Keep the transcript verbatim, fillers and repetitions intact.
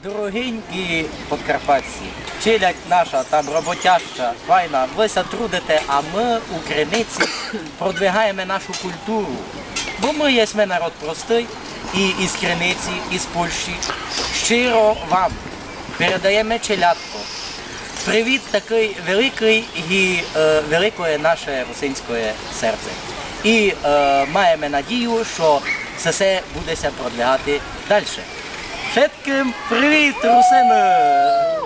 Дорогенькі подкарпатці, челядь наша там роботяща, файна, вы ся трудите, а мы у Криниці продвигаєме нашу культуру. Бо мы єсме народ простый, і із Криниці, із Польщі щиро вам передаєме челядко. Привіт такый великый і, е, великоє наше русинськоє серце. І, е, маєме надію, што се, се буде ся продвигати дальше. Вшыткым привіт, русины!